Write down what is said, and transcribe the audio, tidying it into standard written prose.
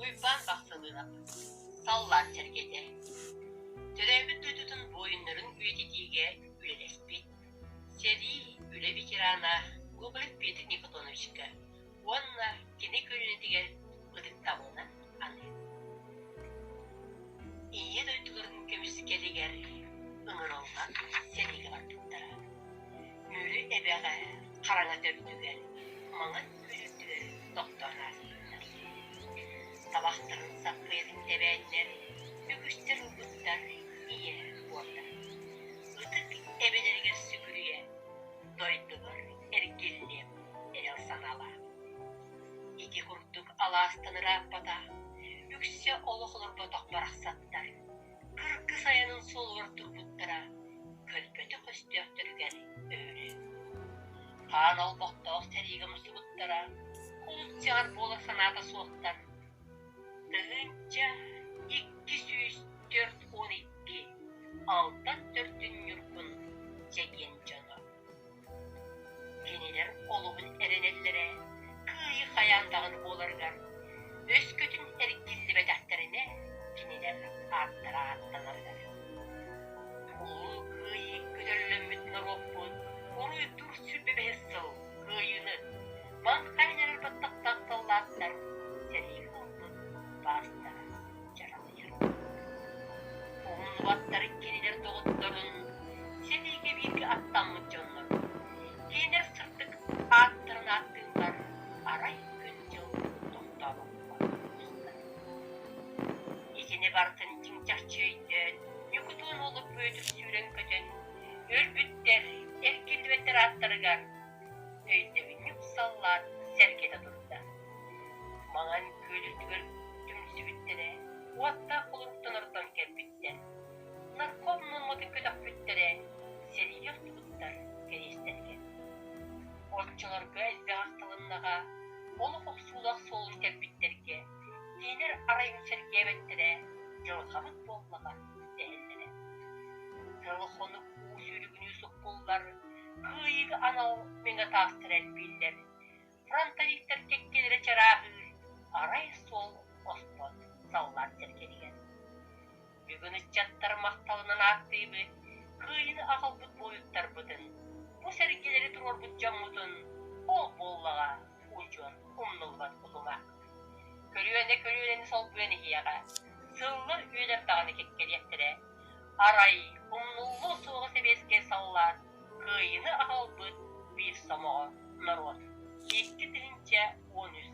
Уйбаан Бахсылыынап, саллаат сэргэтэ, төрөөбүт дойдутун буойуннарын үйэтитиигэ үлэлэспит, сэрии, үлэ ветерана Гоголев Петр Никитоновичка уонна кини көлүөнэтигэр ытыктабылынан аныыр. Ийэ дойдуларын көмүскэлигэр ыҥырыллан сэриигэ барбыттара. Мүрү эбэҕэ хараҥа төрдүгэр маҥан күлүрдүгэр тохтоон ааспыттар. Табахтарын саппыйатын тэбээннэр, үгүстэр ылбыттар ийэ буоллар. Ытык эбэлэригэр сүгүрүйэ, дойдубар эргиллиэм эрэл санаалаах. Ити курдук алаастан ырааппатах, үксэ олох олорботох барахсаттар кыргыс айанын суолугар турбуттара көрбөтөх өстөөхтөрүгэр өһөрө. Хаан олбохтоох сэриигэ мустубуттара, кулут-сиҕэр буолар санаата суохтар. 1242 Алтан төрдүн Ньургун чэгиэн дьоно. Кинилэр олуһун эрэнэллэрэ, кыайыы хайаан даҕаны буоларыгар, өскөтүн эргиллибэтэхтэринэ, кинилэр ааттара ааттанарыгар. Улуу Кыайыы көтөллөммүт норуоппут уруйдуур 25 сыл кыайыыны маҥхайан эрэр баттахтаах саллааттар сэриигэ ылбыт баастара дьаралыйар. Умнубаттар кинилэр доҕотторун, сэриигэ бииргэ аттаммыт дьоннор. Кинилэр сырдык ааттарын ааттыыллар, арай күн-дьыл тохтообокко устар. Итини барытын чиҥ-чахчы өйдөөн, Ньукутуун уолу Бүөтүр сүүрэн-көтөн, өлбүттэр, эргиллибэттэр ааттарыгар өйдөбүнньүк саллаат сэргэтэ турда. Маҥан күөл үрдүгэр түмсүбүттэрэ, уоттаах холоруктан ордон кэлбиттэр. Нарком муммутун көтөхпүттэрэ, сэриигэ охтубуттар кэриэстэргэ. Оччолорго элбэх ахтылыннаҕа, олох охсуулаах суолун кэлбиттэргэ кинилэр арайын сэргээбэттэрэ, дьылҕабыт буоллаҕа дэһэллэрэ. Сыл-хонук уу сүүрүгүнүү суккуллар, кыайыыга анал мэҥэ таастар элбииллэр, фронтовиктар кэккэлэрэ чарааһыыр, арай суол оспот саллаат сэргэтигэр. Бүгүн ыччаттар махталынан ааттыыбыт, кыайыыны аҕалбыт буойуттарбытын, бу сэргэлэри туруорбут дьоммутун, ол буоллаҕа удьуор умнуллубат утума. Көлүөнэ көлүөнэни солбуйан иһиэҕэ, сыллар үйэлэр даҕаны кэккэлиэхтэрэ. Арай умнуллуо суоҕа сэбиэскэй саллаат кыайыыны аҕалбыт биир сомоҕо норуот. 2013.